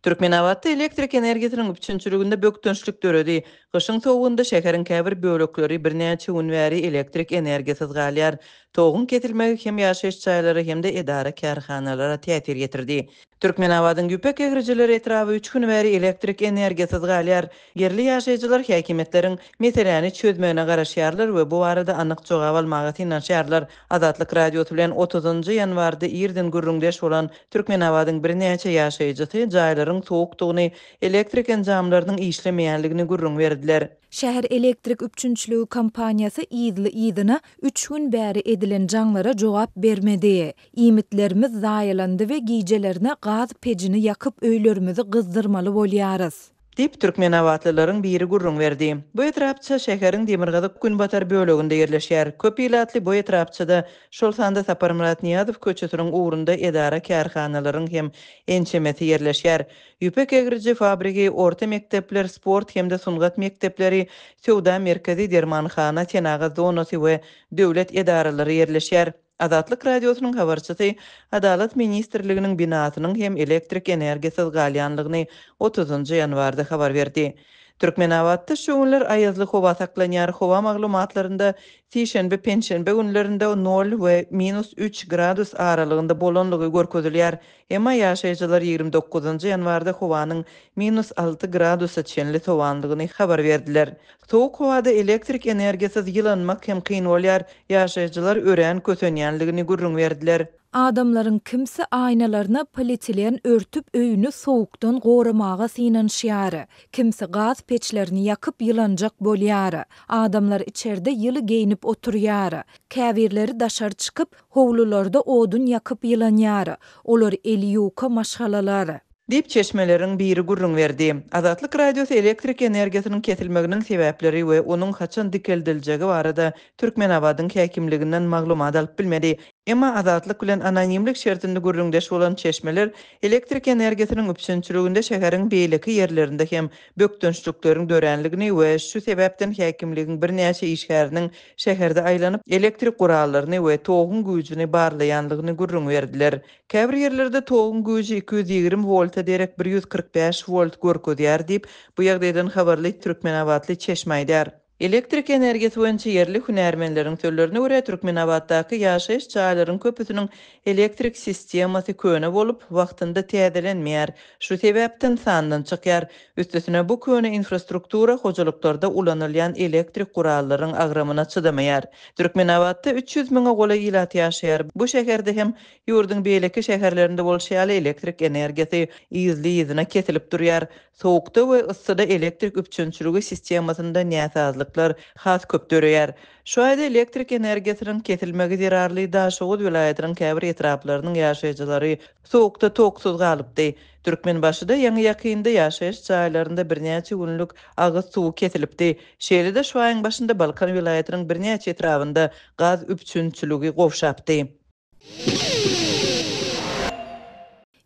Türkmenabatda elektrik energiýasynyň üpjünçiliginde bökdençlik döredi. Gyşyň sowugynda şäheriň käbir bölekleri birnäçe gün bäri elektrik energiýasyz galýar. Toguň kesilmegi hem ýaşaýyş jaýlara hem-de edara-kärhanalara täsir ýetirdi. Türkmenabadyň Ýüpek egrijileri etraby üç gün bäri elektrik energiýasyz galýar. Ýerli ýaşaýjylar häkimiýetleriň meseläni çözmegine garaşýarlar we bu barada anyk jogap almaga synanyşýarlar. Azatlyk Radiosy bilen otuzynjy ýanwarda irden gürrüňdeş bolan Türkmenabadyň birnäçe ýaşaýjysy jaýlaryň sowukdygyny, elektrik enjamlarynyň işlemeýänligini gürrüň berdiler. Şäher elektrik üpjünçiligi kompaniýasy yzly-yzyna üç gün bäri edilen jaňlara jogap bermedi. Iýmitlerimiz zaýalandy we gijelerine gaz pejini ýakyp öýlerimizi gyzdyrmaly bolýarys. Diýip, türkmenabatlylaryň biri gürrüň berdi. Bu etrapça şäheriň demirgazyk-günbatar böleginde ýerleşýär. Köp ilatly bu etrapçada, şol sanda Saparmyrat Nyýazow köçesiniň ugrunda edara-kärhanalaryň hem ençemesi ýerleşýär. Ýüpek egriji fabrigi, orta mekdepler, sport hem-de sungat mekdepleri, söwda merkezi, dermanhana, senagat zonasy we döwlet edaralary ýerleşýär. Azatlyk Radiosynyň habarçysy Adalat ministrliginiň binasynyň hem elektrik energiýasyz galýanlygyny otuzynjy ýanwarda habar berdi. Türkmenabatda şu günler aýazly howa saklanýar, howa maglumatlarynda sişenbe, penşenbe günlerinde nol we minus üç gradus aralygynda bolanlygy görkezilýär. Emma ýaşaýjylar 29-njy ýanwarda howanyň minus alty gradusa çenli sowanlygyny habar berdiler. Sowuk howada elektrik energiýasyz ýylanmak hem kyn bolýar, ýaşaýjylar örän kösenýänligini gürrüň berdiler. Adamlaryň kimsi aýnalaryna polietilen örtüp öýüni sowukdan goramaga synanyşýar. Kimsi gaz peçlerini ýakyp ýylanjak bolýar. Adamlar içerde ýyly geýnip oturýar. Käbirleri daşary çykyp, Howlularda odun ýakyp ýylanýar. Olar eli ýuka maşgalalar. Diýip, çeşmeleriň biri gürrüň berdi. Azatlyk Radiosy elektrik energiýasynyň kesilmeginiň sebäpleri we onuň haçan dikeldiljegi barada Türkmenabadyň häkimliginden maglumat alyp bilmedi. Emma Azatlyk bilen anonimlik şertinde gürrüňdeş bolan çeşmeler elektrik energiýasynyň üpjünçiliginde şäheriň beýleki ýerlerinde hem bökdençlikleriň döränligini we şu sebäpden häkimligiň birnäçe işgäriniň şäherde aýlanyp, elektrik gurallaryny we toguň güýjüni barlaýanlygyny gürrüň berdiler. Käbir ýerlerde toguň güýji 220 wolta derek 145 wolt görkezýär diýip, bu ýagdaýdan habarly türkmenabatly çeşme aýdýar. Elektrik energiýasy boýunça ýerli hünärmenleriň sözlerine görä, Türkmenabatdaky ýaşaýyş jaýlaryň köpüsiniň elektrik sistemasy köne bolup, wagtynda täzelenmeýär. Şu sebäpden sandan çykýar. Üstesine, bu köne infrastruktura hojalyklarda ulanylýan elektrik gurallaryň agramyna çydamaýar. Türkmenabatda 300 müňe golaý ilat ýaşaýar. Bu şäherde hem ýurduň beýleki şäherlerinde bolşy ýaly elektrik energiýasy yzly-yzyna kesilip durýar. Sowukda we yssyda elektrik üpjünçiligi sistemasynda näsazlyklar has köp döreýär. Şu aýda elektrik energiýasynyň kesilmegi zerarly Daşoguz welaýatynyň käbir etraplarynyň ýaşaýjylary sowukda toksuz galypdy. Türkmenbaşyda ýaňy-ýakynda ýaşaýyş jaýlarynda birnäçe günlük agyz suwy kesilipdi. Şeýle-de şu aýyň başynda Balkan welaýatynyň birnäçe etrabynda gaz üpjünçiligi gowşapdy.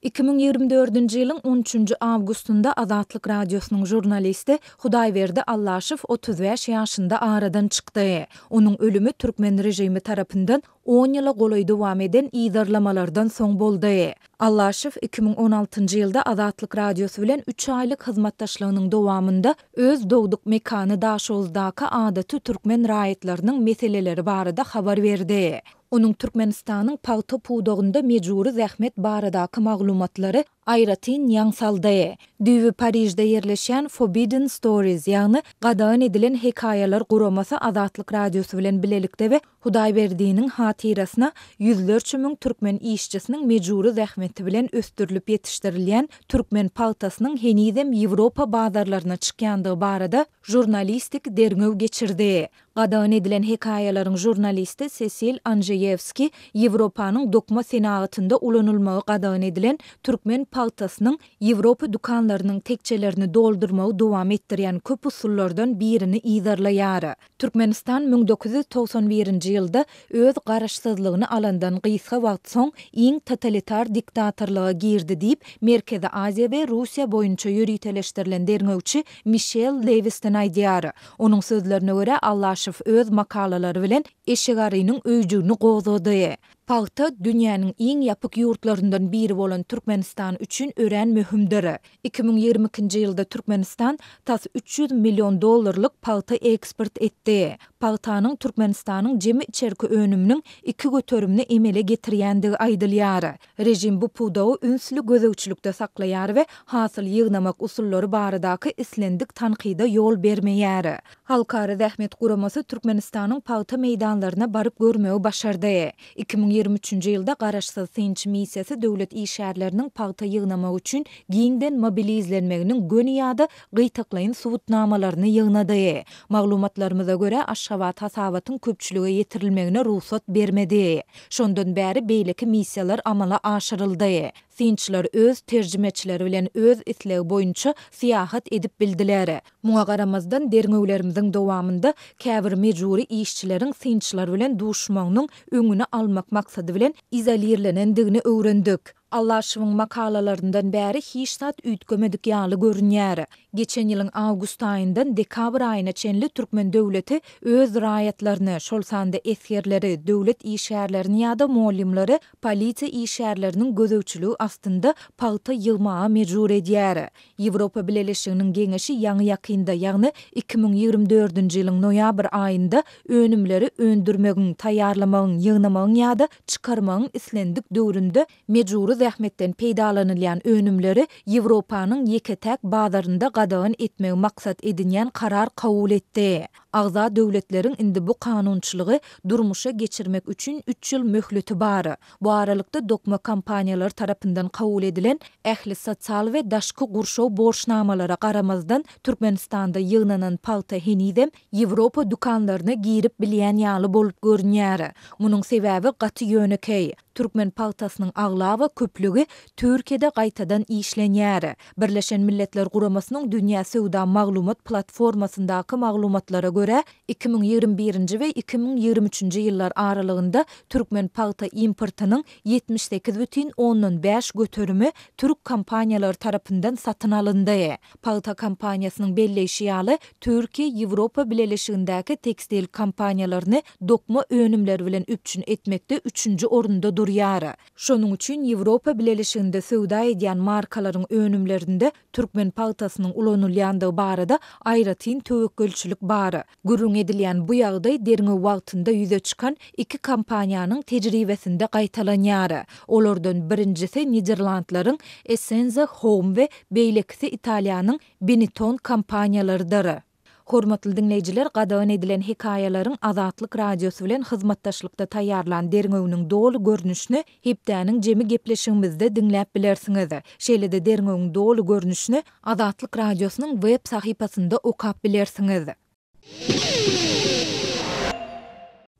2024-nji ýylyň on üçünji awgustynda Azatlyk Radiosynyň žurnalisti Hudaýberdi Allaşow 35 ýaşynda aradan çykdy. Onuň ölümi türkmen režimi tarapyndan on ýyla golaý dowam eden yzarlamalardan soň boldy. Allaşow 2016-njy ýylda Azatlyk Radiosy bilen üç aýlyk hyzmatdaşlygynyň dowamynda öz dogduk mekany Daşoguzdaky adaty türkmen raýatlarynyň meseleleri barada habar berdi. Onuň Türkmenistanyň pagta pudagynda mejbury zähmet baradaky maglumatlary aýratyn ýaň saldy. Düýbi Parižde ýerleşýän Forbidden Stories, ýagny Gadagan edilen hekaýalar guramasy Azatlyk Radiosy bilen bilelikde we Hudaýberdiniň hatyrasyna ýüzlerçe müň türkmen işçisiniň mejbury zähmeti bilen ösdürilip ýetişdirilýän türkmen pagtasynyň henizem Ýewropa bazarlaryna çykýandygy barada žurnalistik derňew geçirdi. Gadagan edilen hekaýalaryň žurnalisti Sesil Anžeýewski Ýewropanyň dokma senagatynda ulanylmagy gadagan edilen türkmen pagtasynyň Ýewropa dükanlarynyň tekjelerini doldurmagy dowam etdirýän köp usullardan birini yzarlaýar. Türkmenistan 1991-nji ýylda öz garaşsyzlygyny alandan gysga wagt soň iň totalitar diktatorlyga girdi diýip, Merkezi Aziýa we Russiýa boýunça ýöriteleşdirilen derňewçi Mişel Lewiston aýdýar. Onuň sözlerine görä, Allaşow öz makalalary bilen eşegarynyň öýjügini gozgady. Pagta, dünýäniň iň ýapyk ýurtlaryndan biri bolan Türkmenistan üçin örän möhümdir. 2022-nji ýylda Türkmenistan tas 300 million dollarlyk pagta eksport etdi. Pagtanyň Türkmenistanyň jemi içerki önüminiň iki göterimini emele getirýändigi aýdylýar. Režim bu pudagy ünsli gözegçilikde saklaýar we hasyl ýygnamak usullary baradaky islendik tankyda ýol bermeýär. Halkara zähmet guramasy Türkmenistanyň pagta meýdanlaryna baryp görmegi başardy. 2023-nji ýylda garaşsyz synçy missiýasy döwlet işgärleriniň pagta ýygnamak üçin giňden mobilizlenmeginiň göni ýa-da gytaklaýyn subutnamalaryny ýygnady. Maglumatlarymyza görä, Aşgabat hasabatyň köpçülige ýetirilmegine rugsat bermedi. Şondan bäri beýleki missiýalar amala aşyryldy. Synçylar öz terjimeçileri bilen öz islegi boýunça syýahat edip bildiler. Muňa garamazdan, derňewlerimiziň dowamynda käbir mejbury işçileriň synçylar bilen duşmagynyň öňüni almak maksady bilen izolirlenendigini öwrendik. Allaşowyň makalalaryndan bäri hiç zat üýtgemedik ýaly görünýär. Geçen ýylyň awgust aýyndan dekabr aýyna çenli türkmen döwleti öz raýatlaryny, şol sanda esgerleri, döwlet işgärlerini ýa-da mugallymlary polisiýa işgärleriniň gözegçiligi astynda pagta ýygmaga mejbur edýär. Ýewropa Bileleşiginiň Geňeşi ýaňy-ýakynda, ýagny 2024-nji ýylyň noýabr aýynda önümleri öndürmegiň, taýýarlamagyň, ýygnamagyň ýa-da çykarmagyň islendik döwründe mejbury zähmetden peýdalanylýan önümleri Ýewropanyň ýeke-täk bazarynda gadagan etmegi maksat edinýän karar kabul etdi. Agza döwletleriň indi bu kanunçylygy durmuşa geçirmek üçin üç ýyl möhleti bar. Bu aralykda dokma kompaniýalary tarapyndan kabul edilen ähli sosial we daşky gurşaw borçnamalara garamazdan, Türkmenistanda ýygnanan pagta henizem Ýewropa dükanlaryna girip bilýän ýaly bolup görünýär. Munuň sebäbi gaty ýönekeý. Türkmen pagtasynyň aglaba köplügi Türkiýede gaýtadan işlenýär. Birleşen Milletler Guramasynyň Dünýä söwda maglumat platformasyndaky maglumatlara görä, 2021-nji we 2023-nji ýyllar aralygynda türkmen pagta importynyň 78 bütin ondan bäş göterimi türk kompaniýalary tarapyndan satyn alyndy. Pagta kompaniýasynyň belleýşi ýaly, Türkiýe Ýewropa Bileleşigindäki tekstil kompaniýalaryny dokma önümleri bilen üpjün etmekde üçünji orunda durýar. Şonuň üçin Ýewropa Bileleşiginde söwda edýän markalaryň önümlerinde türkmen pagtasynyň ulanylýandygy barada aýratyn töwekgelçilik bar. Gürrüň edilýän bu ýagdaý derňew wagtynda ýüze çykan iki kompaniýanyň tejribesinde gaýtalanýar. Olardan birinjisi Niderlandlaryň Essenza Home we beýlekisi Italiýanyň Benetton kompaniýalarydyr. Hormatly diňleýjiler, gadagan edilen hekaýalaryň Azatlyk Radiosy bilen hyzmatdaşlykda taýýarlan derňewiniň doly görnüşini hepdäniň jemi gepleşigimizde diňläp bilersiňiz. Şeýle-de derňewiň doly görnüşini Azatlyk Radiosynyň web sahypasynda okap bilersiňiz.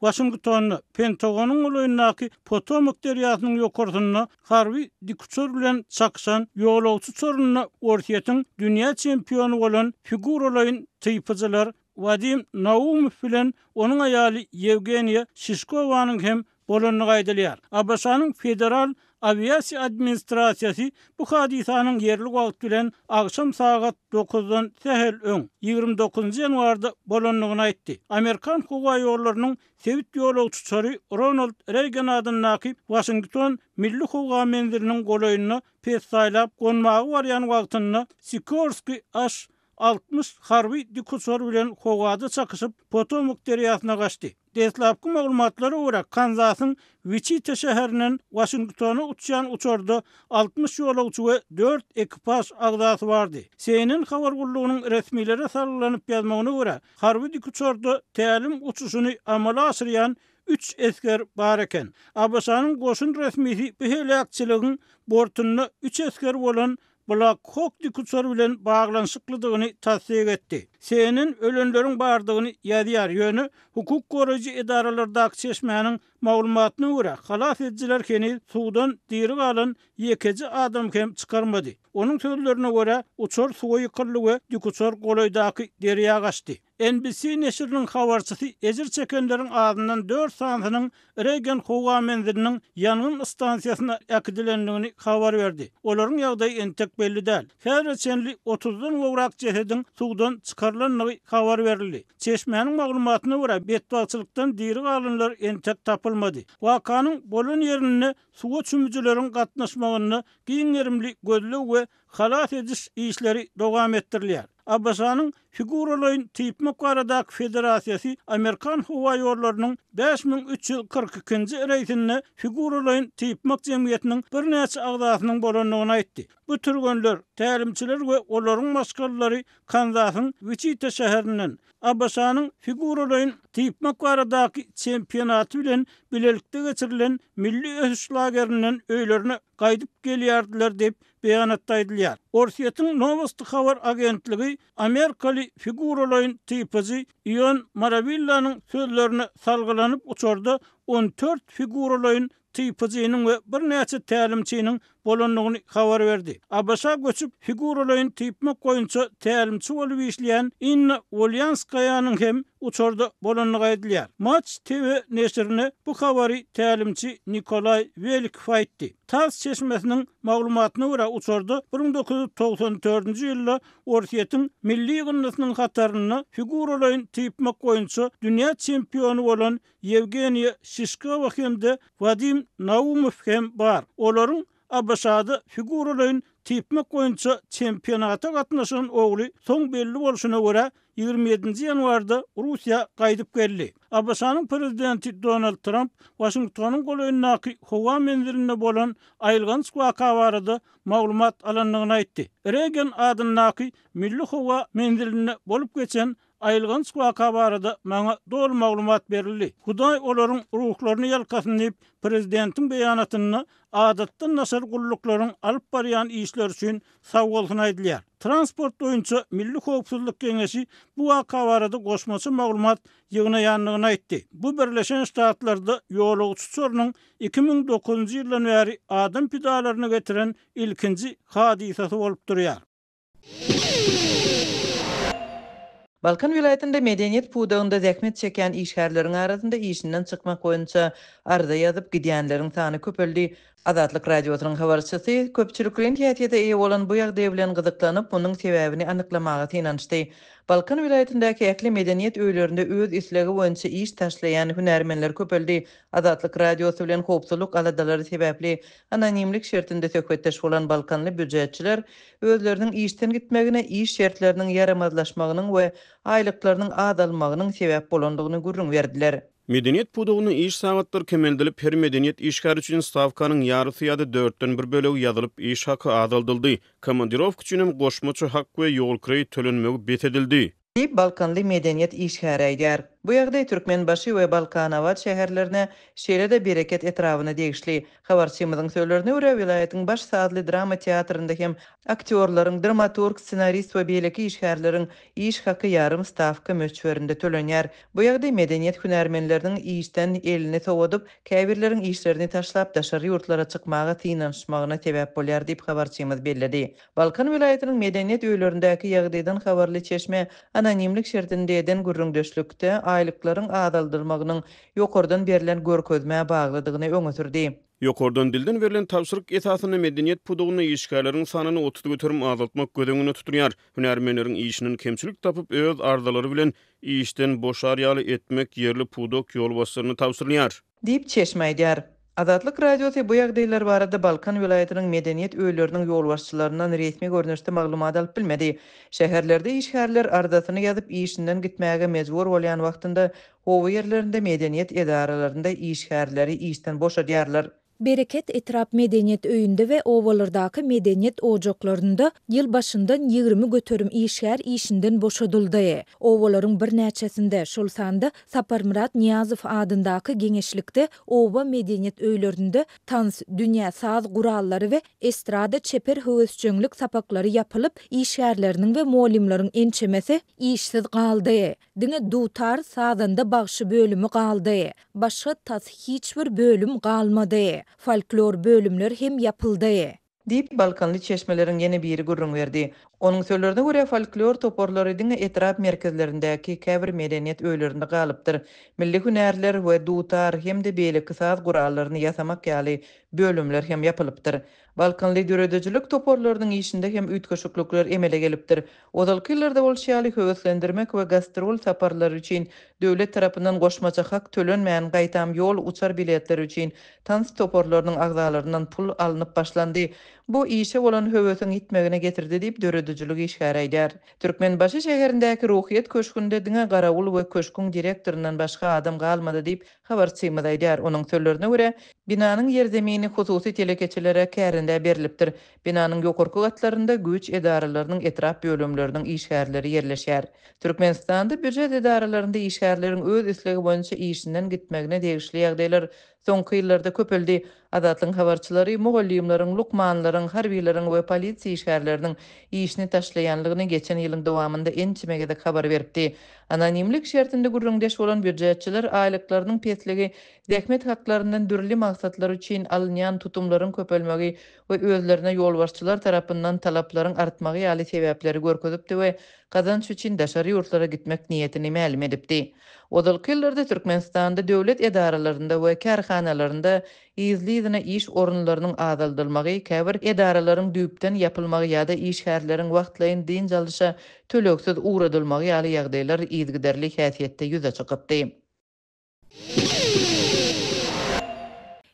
Waşingtonda, Pentagonyň golaýyndaky Potomak derýasynyň ýokarsynda harby dikuçar bilen çakyşan ýolagçy uçarynda Orsýetiň dünýä çempiony bolan figuralaýyn typyjylar Wadim Naumow bilen onuň aýaly Ýewgeniýa Şişkowanyň hem bolandygy aýdylýar. ABŞ-nyň Federal awiasiýa administrasiýasy bu hadysanyň ýerli wagt bilen agşam sagat dokuzdan sähel öň, 29 ýanwarda bolandygyny aýtdy. Amerikan howa ýollarynyň sebit ýolagçy uçary Ronald Reýgan adyndaky Waşington milli howa menziliniň golaýynda pessaýlap gonmaga barýan wagtynda Sikorsky H 60 harby dikuçar bilen howada çakyşyp, Potomak derýasyna gaçdy. Deslapky maglumatlara görä, Kanzasyň Wiçita şäherinden Waşingtona uçýan uçarda 60 ýolagçy we dört ekipaž agzasy bardy. CNN habar gullugynyň resmilere salgylanyp ýazmagyna görä, harby dikuçarda tälim uçuşyny amala aşyrýan üç esger bar eken. ABŞ-nyň goşun resmisi bu heläkçiligiň bortunda üç esger bolan Black Hawk dikuçary bilen baglanyşyklydygyny tassyk etdi. CNN ölenleriň bardygyny ýazýar, ýöne hukuk goraýjy edaralardaky çeşmäniň maglumatyna görä, halas edijiler heniz suwdan diri galan ýekeje adamy hem çykarmady. Onuň sözlerine görä, uçar suwa ýykyldy we dikuçar golaýdaky derýa gaçdy. NBC neşiriniň habarçysy ejir çekenleriň azyndan dört sanysynyň Reýgan howa menziliniň ýangyn stansiýasyna äkidilendigini habar berdi. Olaryň ýagdaýy entek belli däl. Häzire çenli otuzdan gowrak jesediň suwdan çykarylandygy habar berildi. Çeşmäniň maglumatyna görä, betbagtçylykdan diri galanlar entek tapylmady. tapylmady. Wakanyň bolan ýerinde suwa çümüjileriň gatnaşmagynda giň gerimli gözleg we halas ediş işleri dowam etdirilýär. ABŞ-nyň Figuralaýyn typmak baradaky federasiýasy Amerikan howaýollarynyň 5342-nji reýsinde figuralaýyn typmak jemgyýetiniň birnäçe agzasynyň bolandygyny aýtdy. Bu türgenler, tälimçiler we olaryň maşgalalary Kanzasyň Wiçita şäherinden, ABŞ-nyň figuralaýyn typmak baradaky çempionaty bilen bilelikde geçirilen milli ösüş lagerinden öýlerine gaýdyp gelýärdiler diýip, beýanatda aýdylýar. Orsýetiň Nowosti habar agentligi amerikaly figuralaýyn typyjy Ion Marawillanyň sözlerine salgylanyp, uçarda 14 figuralaýyn typyjynyň we birnäçe tälimçiniň bolandygyny habar berdi. ABŞ-a göçüp, figuralaýyn typmak boýunça tälimçi bolup işleýän Inna Wolýanskaýanyň hem uçarda bolandygy aýdylýar. Matç TV neşirine bu habary tälimçi Nikolaý Welikow aýtdy. Tass çeşmesiniň maglumatyna görä, uçarda 1994-nji ýylda Orsýetiň milli ýygyndysynyň hatarynda figuralaýyn typmak boýunça dünýä çempiony bolan Ýewgeniýa Şişkowa hem-de Wadim Naumow hem bar. Olaryň ABŞ-da figuralaýyn typmak boýunça çempionata gatnaşan ogly soň belli bolşuna görä, 27-nji ýanwarda Russiýa gaýdyp geldi. ABŞ-nyň prezidenti Donald Tramp Waşingtonyň golaýyndaky howa menzilinde bolan aýylganç waka barada maglumat alandygyny aýtdy. Reagan adyndaky milli howa menzilinde bolup geçen Aýylganç waka barada maňa doly maglumat berildi. Hudaý olaryň ruhlaryny ýalkasyn diýip, prezidentiň beýanatynda adatdan daşary gulluklaryň alyp barýan işleri üçin sagbolsun aýdylýar. Transport boýunça Milli howpsuzlyk geňeşi bu waka barada goşmaça maglumat ýygnaýandygyny aýtdy. Bu Birleşen Ştatlarda ýolagçy uçarynyň 2009-njy ýyldan bäri adam pidalaryna getiren ilkinji hadysasy bolup durýar. Balkan welaýatynda medeniýet pudagynda zähmet çekýän işgärleriň arasynda işinden çykmak boýunça arza ýazyp gidýänleriň sany köpeldi. Azatlyk Radiosynyň habarçysy köpçülikleýin häsiýete eýe bolan bu ýagdaý bilen gyzyklanyp, munuň sebäbini anyklamaga synanyşdy. Balkan welaýatyndaky ähli medeniýet öýlerinde öz islegi boýunça iş taşlaýan hünärmenler köpeldi. Azatlyk Radiosy bilen howpsuzlyk aladalary sebäpli anonimlik şertinde söhbetdeş bolan balkanly býujetçiler özleriniň işden gitmegine iş şertleriniň ýaramazlaşmagynyň we aýlyklarynyň azalmagynyň sebäp bolandygyny gürrüň berdiler. Medeniýet pudagynda iş sagatlary kemeldilip, her medeniýet işgäri üçin stawkanyň ýarysy ýa-da dörtden bir bölegi ýazylyp, iş haky azaldyldy. Komandirowka üçin hem goşmaça hak we ýol kireý tölenmegi bes edildi. Diýip, balkanly medeniýet işgäri aýdýar. Bu ýagdaý Türkmenbaşy we Balkanabat şäherlerine, şeýle-de Bereket etrabyna degişli. Habarçymyzyň sözlerine görä, welaýatyň baş sazly drama teatrynda hem aktýorlaryň, dramaturg, ssenarist we beýleki işgärleriň iş haky ýarym stawka möçberinde tölenýär. Bu ýagdaý medeniýet hünärmenleriniň işden elini sowadyp, käbirleriň işlerini taşlap daşary ýurtlara çykmaga synanyşmagyna sebäp bolýar diýip, habarçymyz belledi. Balkan welaýatynyň medeniýet öýlerindäki ýagdaýdan habarly çeşme anonimlik şertinde eden gürrüňdeşlikde aýlyklaryň azaldylmagynyň ýokardan berlen görkezmä baglydygyny öňe sürdi. Ýokardan dilden berlen tabşyryk esasynda medeniýet pudagynda işgärleriň sanyny 30% azaltmak göz öňünde tutulýar. Hünärmenleriň işinden kemçilik tapyp, öz arzalary bilen işden boşar ýaly etmek ýerli pudak ýolbaşçylaryna tabşyrylýar. Diýip, çeşme aýdýar. Azatlyk Radiosy bu ýagdaýlar barada Balkan welaýatynyň medeniýet öýleriniň ýolbaşçylaryndan resmi görnüşde maglumat alyp bilmedi. Şäherlerde işgärler arzasyny ýazyp işinden gitmäge mejbur bolýan wagtynda oba ýerlerinde medeniýet edaralarynda işgärleri işden boşadýarlar. Bereket etrap medeniýet öýünde we obalardaky medeniýet ojaklarynda ýyl başyndan 20% işgär işinden boşadyldy. Obalaryň birnäçesinde, şol sanda Saparmyrat Nyýazow adyndaky geňeşlikde oba medeniýet öýlerinde tans, dünýä saz gurallary we estrada çeper höwesjeňlik sapaklary ýapylyp, işgärleriniň we mugallymlaryň ençemesi işsiz galdy. Diňe dutar, sazanda bagşy bölümi galdy. Başga tas hiç bir bölüm galmady. Folklor bölümler hem ýapyldy. Diýip, balkanly çeşmeleriň ýene biri gürrüň berdi. Onuň sözlerine görä, folklor toparlary diňe etrap merkezlerindäki käbir medeniýet öýlerinde galypdyr. Milli hünärler we dutar hem-de beýleki saz gurallaryny ýasamak ýaly bölümler hem ýapylypdyr. Balkanly döredijilik toparlarynyň işinde hem üýtgeşiklikler emele gelipdir. Ozalky ýyllarda bolşy ýaly, höweslendirmek we gastrol saparlary üçin döwlet tarapyndan goşmaça hak tölenmän, gaýtam ýol, uçar biletleri üçin tans toparlarynyň agzalaryndan pul alnyp başlandy. Bu işe bolan höwesiň ýitmegine getirdi diýip, döredijilik işgäri aýdýar. Türkmenbaşy şäherindäki Ruhyýet köşgünde diňe garawul we köşgüň direktoryndan başga adam galmady diýip, habarçymyz aýdýar. Onuň sözlerine görä, binanyň ýerzemini hususy telekeçilere kärendä berlipdir. Binanyň ýokarky gatlarynda güýç edaralarynyň etrap bölümleriniň işgärleri ýerleşýär. Türkmenistanda býujet edaralarynda işgärleriň öz islegi boýunça işinden gitmegine degişli ýagdaýlar soňky ýyllarda köpeldi. Azatlygyň habarçylary mugallymlaryň, lukmanlaryň, harbylaryň we polisiýa işgärleriniň işini taşlaýanlygyny geçen ýylyň dowamynda ençeme gezek habar beripdi. Anonimlik şertinde gürrüňdeş bolan býujetçiler aýlyklarynyň pesligi, zähmet haklaryndan dürli maksatlar üçin alynýan tutumlaryň köpelmegi we özlerine ýolbaşçylar tarapyndan talaplaryň artmagy ýaly sebäpleri görkezipdi we gazanç üçin daşary ýurtlara gitmek niýetini mälim edipdi. Ozalky ýyllarda Türkmenistanda döwlet edaralarynda we kärhanalarynda yzly-yzyna iş orunlarynyň azaldylmagy, käbir edaralaryň düýpden ýapylmagy ýa-da işgärleriň wagtlaýyn dynç alyşa tölegsiz ugradylmagy ýaly ýagdaýlar yzygiderli häsiýetde ýüze çykypdy.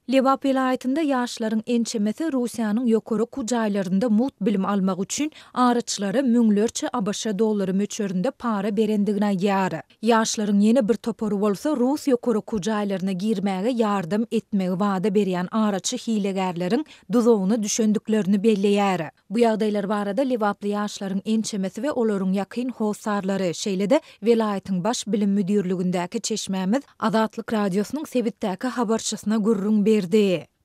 Lebap welaýatynda ýaşlaryň ençemesi Russiýanyň ýokary okuw jaýlarynda mugt bilim almak üçin araçylara müňlerçe ABŞ dollary möçberinde para berendigini aýdýar. Ýaşlaryň ýene bir topary bolsa rus ýokary okuw jaýlaryna girmäge ýardam etmegi wada berýän araçy hilegärleriň duzagyna düşendiklerini belleýär. Bu ýagdaýlar barada lebaply ýaşlaryň ençemesi we olaryň ýakyn hossarlary, şeýle-de welaýatyň Baş bilim müdirligindäki çeşmämiz Azatlyk Radiosynyň sebitdäki habarçysyna gürrüň berdi.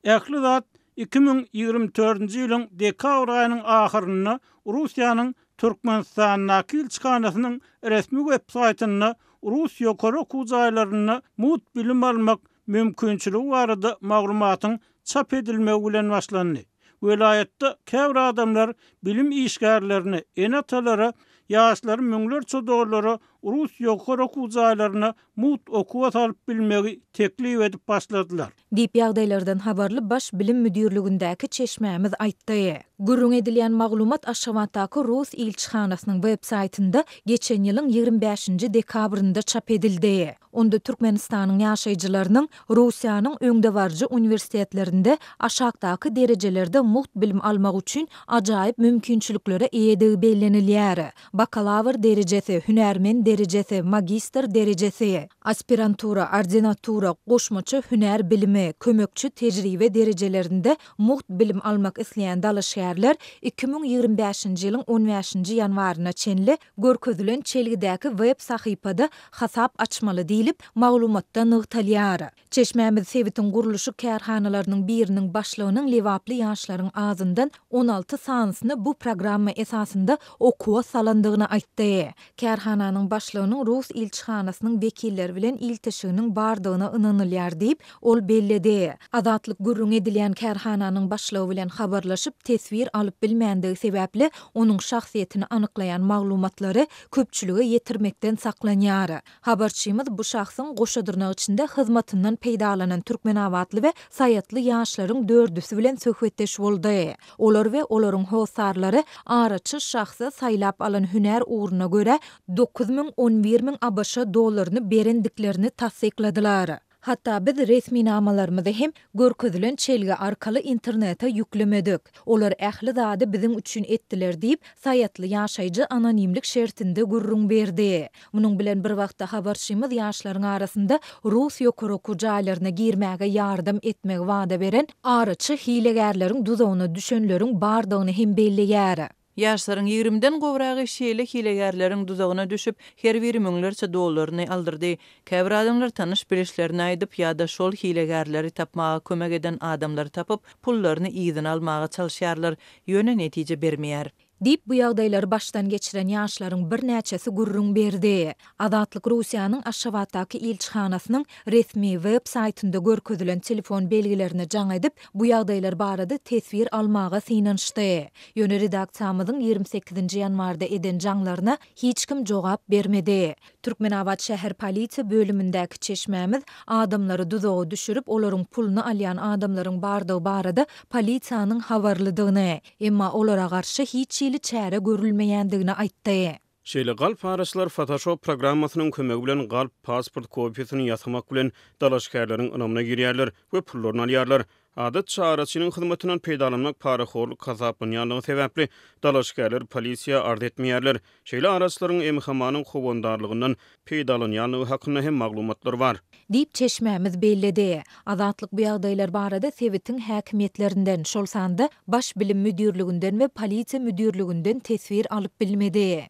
Ähli zat 2024-nji ýylyň dekabr aýynyň ahyrynda Russiýanyň Türkmenistandaky ilçihanasynyň resmi web-saýtynda rus ýokary okuw jaýlarynda mugt bilim almak mümkinçiligi barada maglumatyň çap edilmegi bilen başlandy. Welaýatda käbir adamlar bilim işgärlerine, ene-atalara ýaşlary müňlerçe dollara rus ýokary okuw jaýlaryna mugt okuwa salyp bilmegi teklip edip başladylar. Diýip, ýagdaýlardan habarly Baş bilim müdirligindäki çeşmämiz aýtdy. Gürrüň edilýän maglumat Aşgabatdaky rus ilçihanasynyň web-saýtynda geçen ýylyň 25-nji dekabrynda çap edildi. Onda Türkmenistanyň ýaşaýjylarynyň Russiýanyň öňdebaryjy uniwersitetlerinde aşakdaky derejelerde mugt bilim almak üçin ajaýyp mümkinçiliklere eýedigi bellenilýär, bakalawr derejesi, hünärmen derejesi, magistr derejesi, aspirantura, ordinatura, goşmaça hünär bilimi, kömekçi tejribe derejelerinde mugt bilim almak isleýän dalaşgärler 2025-nji ýylyň on bäşinji ýanwaryna çenli Görkezilen çelgidäki web sahypada hasap açmaly diýlip, maglumatda nygtalýar. Çeşmämiz sebitiň gurluşyk kärhanalarynyň biriniň başlygynyň lebaply ýaşlaryň azyndan 16 sanysyny bu programma esasynda okuwa salandygyny aýtdy. Kärhananyň başlygynyň rus ilçihanasynyň wekilleri bilen ilteşiginiň bardygyna ynanylýar diýip, ol belledi. Azatlyk gürrüňi edilýän kärhananyň başlygy bilen habarlaşyp, teswir alyp bilmändigi sebäpli, onuň şahsyýetini anyklaýan maglumatlary köpçülige ýetirmekden saklanýar. Habarçymyz bu şahsyň goşa dyrnak içinde hyzmatyndan peýdalanan türkmenabatly we saýatly ýaşlaryň dördüsi bilen söhbetdeş boldy. Olar we olaryň hossarlary araçy şahsa saýlap alan hünär ugruna görä 9000, 11 müň ABŞ dollaryny berendiklerini tassykladylar. Hatda biz resminamalarymyzy hem görkezilen çelgi arkaly internete ýüklemedik. Olar ähli zady biziň üçin etdiler diýip, saýatly ýaşaýjy anonimlik şertinde gürrüň berdi. Munuň bilen bir wagtda habarçymyz ýaşlaryň arasynda rus ýokary okuw jaýlaryna girmäge ýardam etmegi wada beren araçy hilegärleriň duzagyna düşenleriň bardygyny hem belleýär. Ýaşlaryň ýigrimiden gowragy şeýle hilegärleriň duzagyna düşüp, her biri müňlerçe dollaryny aldyrdy. Käbir adamlar tanyş-bilişlerine aýdyp ýa-da şol hilegärleri tapmaga kömek eden adamlary tapyp, pullaryny yzyna almaga çalyşýarlar, ýöne netije bermeýär. Diýip, bu ýagdaýlary başdan geçiren ýaşlaryň birnäçesi gürrüň berdi. Azatlyk Russiýanyň Aşgabatdaky ilçihanasynyň resmi web saýtynda görkezilen telefon belgilerine jaň edip, bu ýagdaýlar barada teswir almaga synanyşdy. Ýöne redaksiýamyzyň 28-nji ýanwarda eden jaňlaryna hiç kim jogap bermedi. Türkmenabat şäher polisiýa bölümindäki çeşmämiz adamlary duzaga düşürip, olaryň puluny alýan adamlaryň bardygy barada polisiýanyň habarlydygyny, emma olara garşy hiç hili çäre görülmeýändigini aýtdy. Şeýle galp araçylar Photoshop programmasynyň kömegi bilen galp pasport kopiýasyny ýasamak bilen dalaşgärleriň ynamyna girýärler we pullaryny alýarlar. Adatça, araçynyň hyzmatyndan peýdalanmak parahorluk hasaplanýanlygy sebäpli, dalaşgärler polisiýa arz etmeýärler. Şeýle araçylaryň MHM-niň howandarlygyndan peýdalanýanlygy hakynda hem maglumatlar bar. Diýip, çeşmämiz belledi. Azatlyk bu ýagdaýlar barada sebitiň häkimiýetlerinden, şol sanda Baş bilim müdirliginden we polisiýa müdirliginden teswir alyp bilmedi.